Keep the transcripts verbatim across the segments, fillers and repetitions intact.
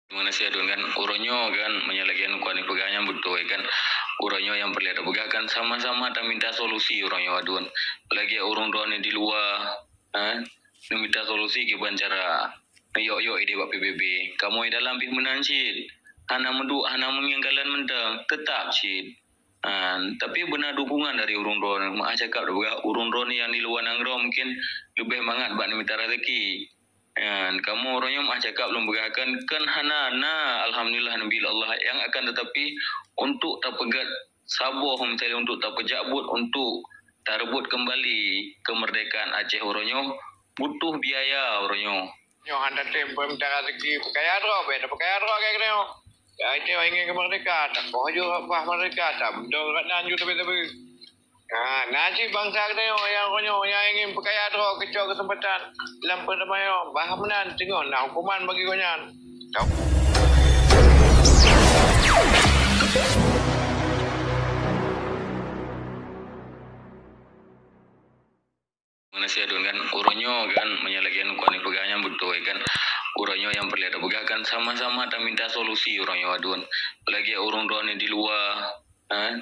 Meunasih adun kan, uroe nyoe kan, meunyoe lagèe nyan kuan peugah nyan beutôi kan. Uroe nyoe nyang peureulèe tapeugah kan sama-sama taminta solusi uroe nyoe adun. Lagèe ureueng droeneuh di luwa, ha, neuminta solusi kiban cara. Yok-yok idéh bak P B B. Kamoe dalam pih meunan cit. Hana meuduek, hana meungieng kalon mantong, teutap cit. Ha, tapi beuna dukungan dari ureueng droeneuh. Meu'ah cakap tapeugah, ureueng droeneuh nyang di luwa nanggroe mungken leubeh mangat bak neumita raseuki. Nyan, kamoe uroe nyoe meu'ah cakap lôn peugah kan, kan hana na, alhamdulillah, neubi lé Allah nyang akan, tetapi untuk tapeugèt saboh, misalnya untuk tapeujak buet, untuk tareubot keumbali keumeurdekaan Aceh uroe nyoe, butuh biaya uroe nyoe. Nyoe hana tem peumita raseuki peukaya droe, bèk tapeukaya droe lagèe nyoe. Ya, itu ingin keumeurdekaan, takoh ju bah meurdeka, tabendong rat nan ju teubit-teubit. Ha, na cit bansa geutanyoe nyang uroe nyoe nyang ingin peukaya droe keucok keuseumpatan lam peuteumanyong, bah meunan teungoh na huköman bagi gobnyan. Meunasih adun kan, uroe nyoe kan, meunyoe lagèe nyan kuan peugah nyan beutôi kan, uroe nyoe nyang peureulèe tapeugah kan sama-sama taminta solusi uroe nyoe adun. Lagèe ureueng droeneuh di luwa, ha,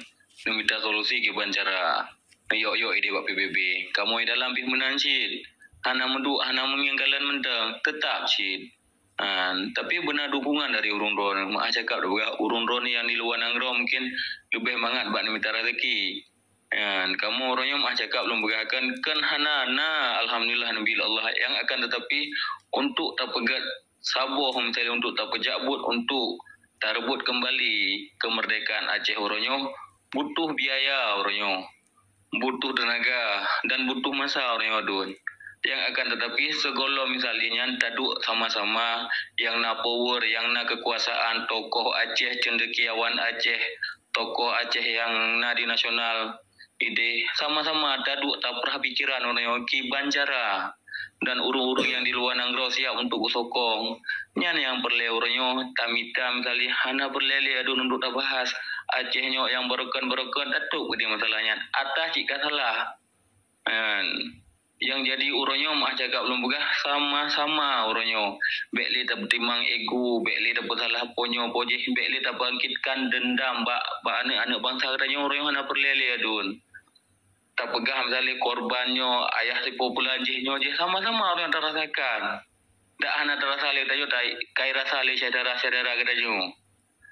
neumita solusi kiban cara. Yok-yok idéh bak P B B. Kamoe dalam pih meunan cit. Hana meuduek, hana meungieng kalon mantong, teutap cit. Ha, tapi beuna dukungan dari ureueng droeneuh. Meu'ah cakap tapeugah, ureueng droeneuh nyang di luwa nanggroe mungken leubeh mangat bak neumita raseuki. Nyan, kamoe uroe nyoe meu'ah cakap lôn peugah kan, kan hana na, alhamdulillah, neubi lé Allah nyang akan, tetapi untuk tapeugèt saboh, misalnya untuk tapeujak buet, untuk tareubot keumbali keumeurdekaan Aceh uroe nyoe, butuh biaya uroe nyoe, butuh teunaga, dan butuh masa uroe nyoe adun. Nyang akan, tetapi sigohlom misalnya nyan taduek sama-sama, nyang na power, nyang na keukuasaan, tokoh Aceh, cendekiawan Aceh, tokoh Aceh nyang na di nasional, idéh sama-sama taduek tapeurah pikeran uroe nyoe kiban cara, dan ureueng-ureueng nyang di luwa nanggroe siap untuk geusokong. Nyan nyang peureulèe uroe nyoe tamita, misalnya hana peureulèe lé adun untuk tabahas. Aceh nyoe nyang barokon-barokon, tatôb keudéh masalah nyan. Atas cit ka salah. Nyan. Nyang jadi uroe nyoe meu'ah cakap lôn peugah sama-sama uroe nyoe. Bèk lé tapeutimang ego, bèk lé tapeusalah po nyoe po jéh, bèk lé tabangkitkan deundam bak, bak aneuk-aneuk bansa geutanyoe uroe nyoe hana peureulèe lé adun. Tapeugah misalnya korban nyoe, ayah sipo pulan jéh nyoe jéh, sama-sama uroe nyoe tarasakan. Dak hana tarasa lé geutanyoe, tai-, kai rasa lé syedara-syedara geutanyoe.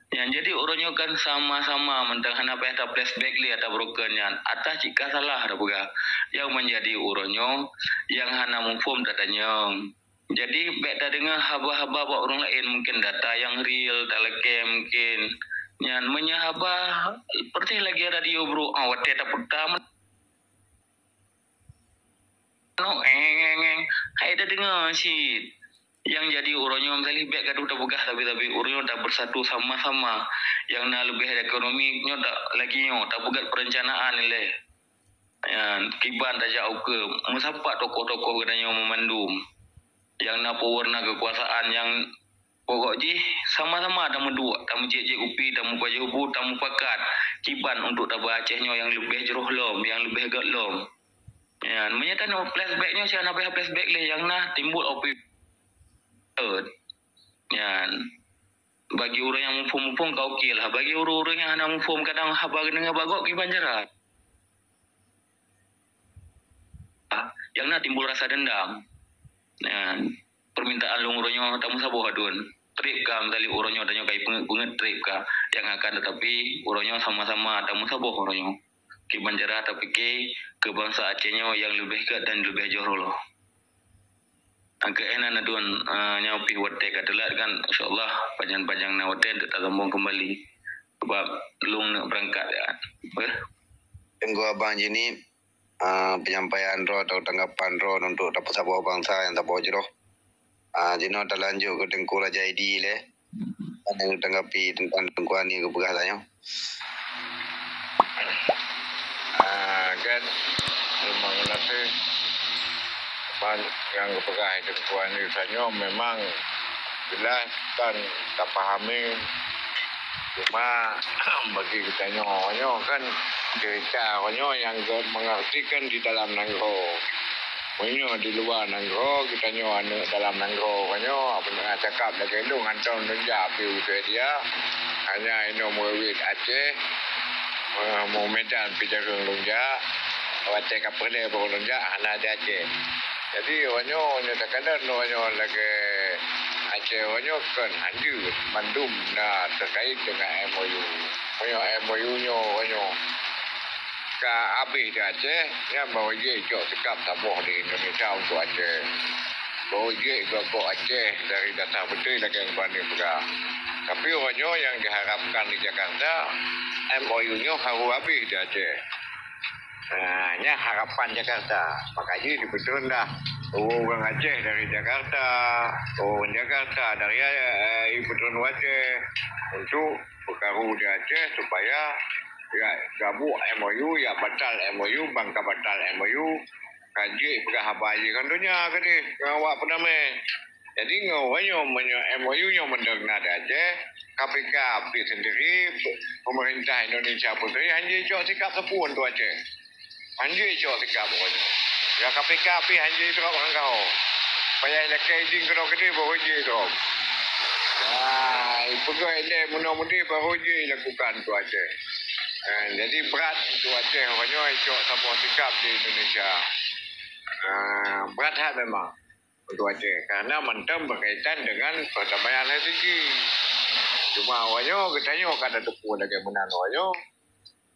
Nyan jadi uroe nyoe kan sama-sama mantong hana payah ta-flashback lé ata barokon nyan. Atas cit ka salah tapeugah. Nyang meunjadi uroe nyoe nyang hana muphom tatanyong. Jadi bèk tadeungoe haba-haba bak ureueng laén, mungken data nyang real talakèe mungken. Nyan meunyoe haba peureuteh lagèe radio brôk, ah, watèe tapeugah Noh, eng, eng, eng. Hai tadeungoe cit. Nyang jadi uroe nyoe misalnya bèk gadoh tapeugah sabe-sabe, uroe nyoe tabeursatu sama-sama. Nyang na leubeh ekonomi nyoe ta-, lagèe nyoe tapeugèt peurencanaan ilèe. Nyan, kiban tajak ukeue, meusapat tokoh-tokoh geutanyoe meumandum. Nyang na power na keukuasaan nyang Pokok jih sama-sama tameuduek, tameujiek-jiek kupi, tameupajoh bu, tamupakat kiban untuk tabeuet Aceh nyoe nyang leubeh jroh lom, nyang leubeh gèt lom. Nyan, meunyoe tanoh flashback nyoe, siat na payah flashback lé, nyang na timbul opi-, nyan. Bagi ureueng nyang muphom-muphom ka oke lah. Bagi ureueng-ureueng nyang hana muphom, kadang haba geudeungoe bak gob kiban jarak. Nyang na timbul rasa dendam. Nyan. Permintaan lôn uroe nyoe tameusaboh adun. Trép ka, meusali uroe nyoe tanyoe kai peungeuet-peungeuet trép ka. Nyang akan, tetapi uroe nyoe sama-sama tameusaboh uroe nyoe. Kiban cara tapike keu bansa Aceh nyoe nyang leubeh gèt dan leubeh jroh lom. Angkeuh éh nan adun, eh, nyoe pih watèe ka teulat kan, insya Allah panjang-panjang na watèe untuk tasambong keumbali. Sabab lôn neuk beurangkat ya. Beh. Teungku Abang Jini, ah, penyampaian droe atau tanggapan droe untuk tapeusaboh bansa nyang saboh jroh. Ah, jinoe talanjut keu Teungku Raja Idi lé. Hana geutanggapi teuntang Teungku Ani geupeugah tanyoe. Ah, kan, memang lakèe ban nyang geupeugah Teungku Ani tanyoe memang jelas kan tapahami. Cuma bagi geutanyoe nyoe kan cerita nyoe nyang geumengerti kan di dalam nanggroe. Meunyoe di luwa nanggroe, geutanyoe aneuk dalam nanggroe, meunyoe beuna cakap lagèe lôn hantom lôn jak pi u Swedia, hanya inoe meuwit Aceh, eh, Medan pi jareueng lôn jak, watèe ka peureulèe baru lôn jak, hana di Aceh. Jadi, uroe nyoe, nyoe takalon uroe nyoe lagèe Aceh uroe nyoe kon hanjeuet, mandum na teukait deungon M O U. Meunyoe M O U nyoe uroe nyoe ka habéh di Aceh, nyan baru jicok sikap saboh di Indonesia untuk Aceh. Baru jeuet gok-gok Aceh dari dasar beutôi lagèe nyang bani peugah. Tapi uroe nyoe nyang diharapkan di Jakarta, M O U nyoe harôh habéh di Aceh. Ha, nyan harapan Jakarta. Maka jih dipeutreun dah ureueng Aceh dari Jakarta, ureueng Jakarta dari, eh, dipeutreun u Aceh untuk peukaru di Aceh supaya ya gabuek M O U, ya batal M O U, ban ka batal M O U, ka jeuet peugah haba jih ngon donya keudeh, ngon awak peudamé. Jadi, ngon uroe nyoe, meunyoe M O U nyoe mandum na di Aceh, K P K pih sendiri, pe-, pemerintah Indonesia pun sendiri hana jicok sikap sapeue untuk Aceh. Hana jicok sikap uroe nyoe. Ya, K P K pih hana jidrop ngon gaho. Payah ilakèe idin keunoe keudeh baru jidrop. Ah, ipeugah ilèe meunoe meudeh baru jilakukan untuk Aceh. Ah, jadi brat untuk Aceh uroe nyoe icok saboh sikap di Indonesia. Ah, brat that memang untuk Aceh, karena mantong berkaitan dengan perdamaian Helsinki. Cuma awak nyoe, geutanyoe ka tateupeue lagèe meunan awak nyoe.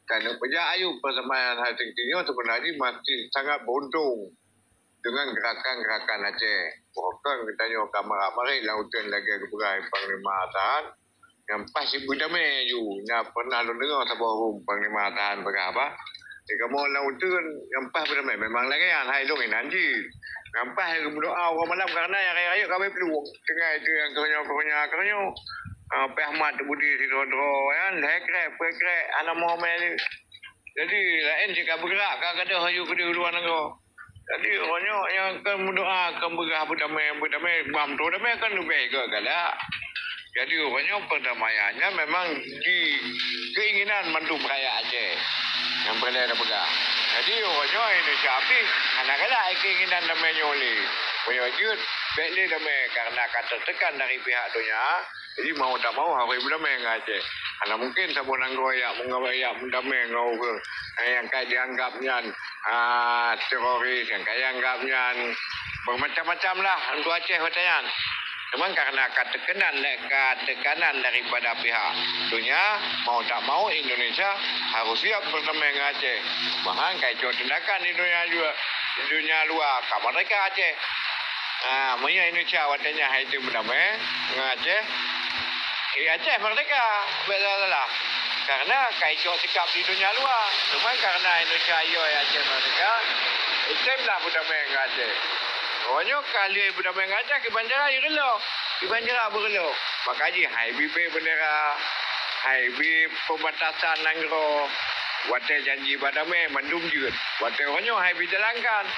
Ka neupeujak ayue perdamaian Helsinki nyoe sebenarnya masih sangat beruntung dengan gerakan-gerakan Aceh. Bahkan geutanyoe ka marak-marit lam uteuen lagèe geupeugah Panglima Atahan. Nyang paih cit beudamé aju, na pernah lôn deungoe saboh ureueng Panglima Atahan peugah bah, di kamoe lam uteuen nyang paih beudamé. Memang lagèe nyan, hai lôn inan jih. Nyang paih geumeudoa uroe malam karena nyang rayeuk-rayeuk ka abéh plueng. Tinggai tu nyang keureunyong-keureunya keureunyong. Ah, pih mat budi sidroe-droe nyan, lhèe krek, peuet krek, hana meuhomé lé. Jadi, laén cit ka beugerak, ka gadôh aju keudéh u luwa nanggroe. Jadi, uroe nyoe nyang kon meudoa, kon peugah beudamé, beudamé, bak meudoa damé kon leubeh gèt galak. Jadi, uroe nyoe perdamaian nyan memang di keinginan mandum rakyat Aceh nyang peureulèe tapeugah. Jadi, uroe nyoe Indonesia pih hana galak keinginan damé nyoe lé. Meunyoe jeuet, bèk lé damé karena ka teutekan dari pihak donya. Jadi, mau tak mau harôh beudamé ngon Aceh. Hana mungkin saboh nanggroe jak meunga-, jak beudamé ngon ureueng nyang ka jianggap nyan, ah, teroris, nyang ka jianggap nyan bermacam-macam lah untuk Aceh watèe nyan. Cuma karena ka teukenan, ka teukanan daripada pihak donya, mau tak mau Indonesia harôh siap beudamé ngon Aceh. Bahkan ka icok tindakan di donya ju-, di donya luwa, ka merdeka Aceh. Ah, meunyoe Indonesia watèe nyan hai teuh beudamé ngon Aceh, eh, Aceh merdeka, bèk salah-salah. Karena ka icok sikap di donya luwa. Cuma karena Indonesia yo Aceh merdeka, item lah beudamé ngon Aceh. Uroe nyoe ka lheueh beudamé ngon Aceh, kiban cara ireuloh, kiban cara beureuloh. Maka jih hai bibée bendera, hai bi peubatasan nanggroe, watèe janji beudamé mandum jeuet. Watèe uroe nyoe hai bi jalankan.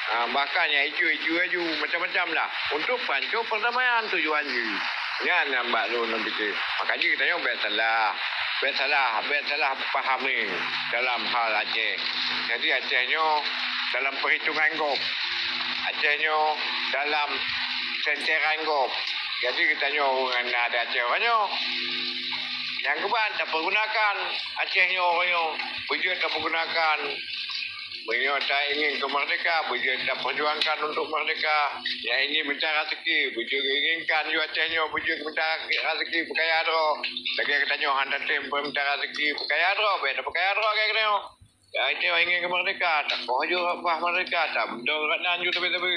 Ah, bahkan nyang ijo-ijo aju macam-macam lah untuk panco perdamaian tujuan jih. Nyan nyang bak lôn lôn pike. Maka jih geutanyoe bèk salah, bèk salah, bèk salah pahami dalam hal Aceh. Jadi Aceh nyoe dalam perhitungan gob. Aceh nyoe dalam senteran gob. Jadi geutanyoe ureueng na di Aceh uroe nyoe. Nyang keuban tapergunakan Aceh nyoe uroe nyoe. Beujeuet tapergunakan. Meunyoe ta ingin keu merdeka, beujeuet taperjuangkan untuk merdeka. Nyang ingin meucara rezeki, beujeuet inginkan ju Aceh nyoe, beujeuet meucara rezeki peukaya droe. Lagèe geutanyoe hana tem meucara rezeki peukaya droe, bèk tapeukaya droe lagèe geutanyoe. Nyang Aceh ingin keu merdeka, takoh ju bah merdeka, tabendong rat nan ju teube-teube.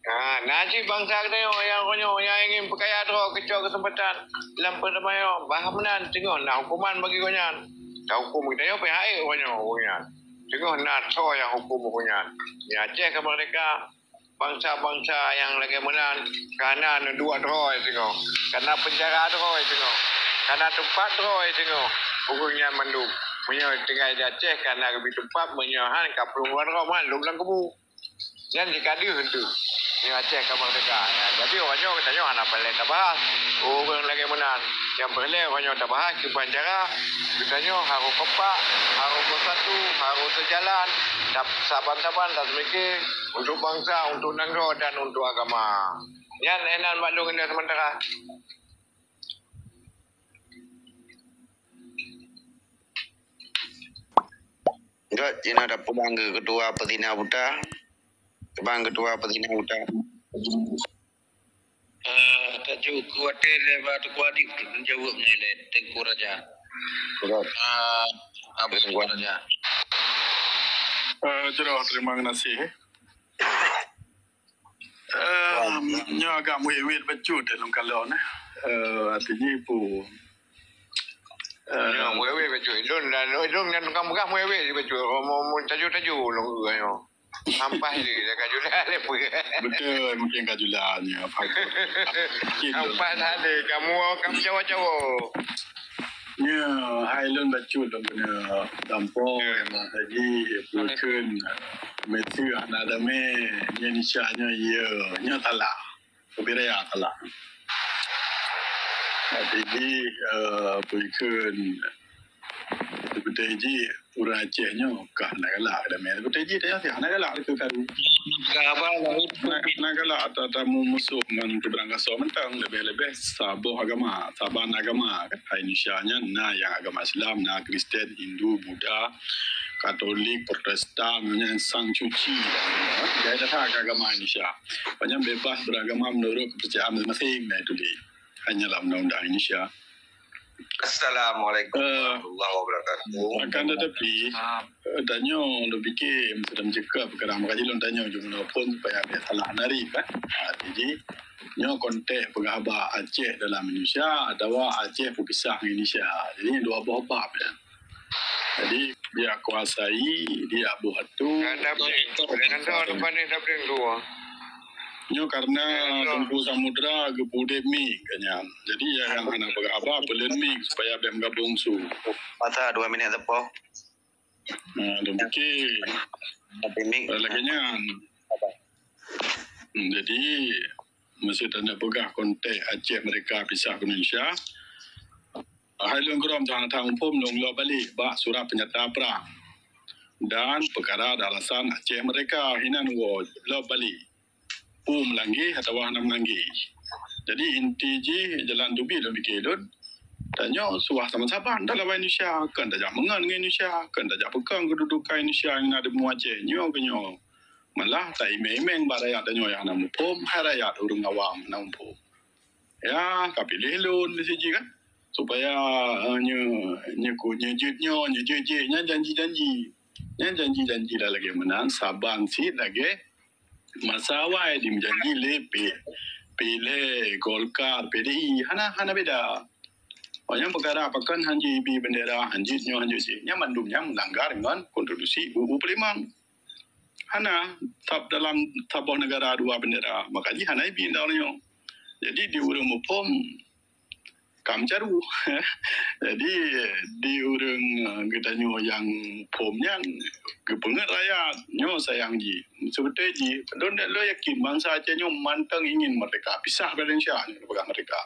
Ha, na cit bansa geutanyoe nyang uroe nyoe nyang ingin peukaya droe keucok keuseumpatan lam perdamaian, bah meunan teungoh na huköman bagi gobnyan. Tahuköm geutanyoe pih hai uroe nyoe ureueng nyan. Teungoh na soe nyang huköm ureueng nyan. Nyang Aceh ka merdeka, bansa-bansa nyang lagèe meunan ka na neuduek droe teungoh, ka na peunjara droe teungoh, ka na teumpat droe teungoh ureueng nyan mandum. Meunyoe tinggai di Aceh ka na geubri teumpat, meunyoe han ka plueng droe man lom lam kubu. Nyan jih ka deuh teuh. Nyoe Aceh ka merdeka. Ya, jadi uroe nyoe geutanyoe hana peureulèe tabahas ureueng lagèe meunan. Nyang peureulée uroe nyoe tabahas kiban cara geutanyoe harôh kompak, harôh beusatu, harôh seujalan, saban-saban taseumike untuk bansa, untuk nanggroe dan untuk agama. Nyan inan bak lôn keunoe sementara. Gét jinoe tapeubang keu Ketua Peutina Buta. Peubang Ketua Peutina Buta. Ah, taju kuatir lé bak Teungku Adib jaweueb ngai lé Teungku Raja. Gét. Ah, Abu Teungku Raja. Eh, jroh, terima kasih. Eh, nyoe agak muet-muet bacut lôn kalon, eh. Eh, arti jih pu. Eh, nyoe muet-muet bacut. Lôn dan lôn nyang tukang peugah muet-muet bacut. Mun, mun taju-taju lôn nyoe. Sampah je, dah kajula lé peue. Betul, mungkin kajula nyoe. Sampah dah lé, kamu, kamu cawa-cawa. Nyoe, hai lôn bacut lôn keuneuk gampông, ya, Mak Haji, ya, peue kheun, meuseu hana damé, nyoe Indonesia nyoe, ya, nyoe salah. Keubireuen salah. Tapi jih, eh, peue kheun, seperti jih, ureuëng Aceh nyoe ka hana galak damé. Seperti jih, tanya sih, hana galak keu karu. Ka haba laôt. Hana, hana galak ata-ata mu-, musoh ngon keubeurangkasoe mantong, leubeh-leubeh saboh agama, saban agama. Hai Indonesia nyan na nyang agama Islam, na Kristen, Hindu, Buddha, Katolik, Protestan, nyan sang cuci. Jadi dah ka agama Indonesia. Banyak bebas beragama menurut kepercayaan masing-masing, nah itu di hanya dalam undang-undang Indonesia. Assalamualaikum, eh, warahmatullahi wabarakatuh. Akan tetapi, eh, tanyoe lôn pikir meusidang cekap perkara maka jih lôn tanyoe jumlah pun supaya biar salah nari kan. Ha, jadi nyoe konteks peugah haba Aceh dalam Indonesia atawa Aceh peupisah ngon Indonesia. Jadi dua boh bab ya. Jadi dia kuasai, dia buat tu. Kan dah bring. Jangan tahu depan ni dah bring dua. Nyoe karena Teungku Samudra geupudek mik ka nyan. Jadi ya yang hana peugah haba, peuleuet mik supaya bèk meugabong su. Masa dua minit teupok. Nah, lôn pikir. Tapi mik. Lagèe nyan. Hmm, jadi, meuseu tanda peugah konteks Aceh merdeka pisah keu Indonesia. Hai lôn keudroe meusaha-saha muphom lôn lok balek bak surat peunyata prang dan peukara dan alasan Aceh merdeka hinan woe lok balek. Peue meulanggeh atawa hana meulanggeh. Jadi inti jih jalan teubiet lôn pike lôn, tanyoe suah saban-saban dalam Indonesia, kon tajak meungon ngon Indonesia, kon tajak peukong keududukan Indonesia nyang na di benua Aceh nyoe keu nyoe. Malah taimeng-imeng bak rakyat tanyoe nyang hana muphom, hai rakyat ureueng awam hana muphom. Ya, ka piléh lôn di siji kan. Supaya, eh, nye, nye ku, nye jeuet nyoe, nye jeuet jih, nyan janji-janji. Nyan janji-janji lah lagèe meunan, saban cit lagèe masa awai dimeujanji lé P, piléh Golkar, P D I, hana, hana beda. Oh, nyang peukara pakon hanjeuet ibi bendera, hanjeuet nyoe, hanjeuet jih. Nyan mandum nyan meulanggar ngon konstitusi U U peulimong. Hana, sab dalam saboh negara dua bendera. Maka jih hana ibi nyoe. Jadi di ureueng muphom ka meucaru. Jadi di ureueng, eh, geutanyoe nyang muphom nyan geupeungeut rakyat nyoe sayang jih. Seubeutoe jih, lôn, lôn yakin bansa Aceh nyoe mantong ingin merdeka, pisah Indonesia nyoe peugah merdeka.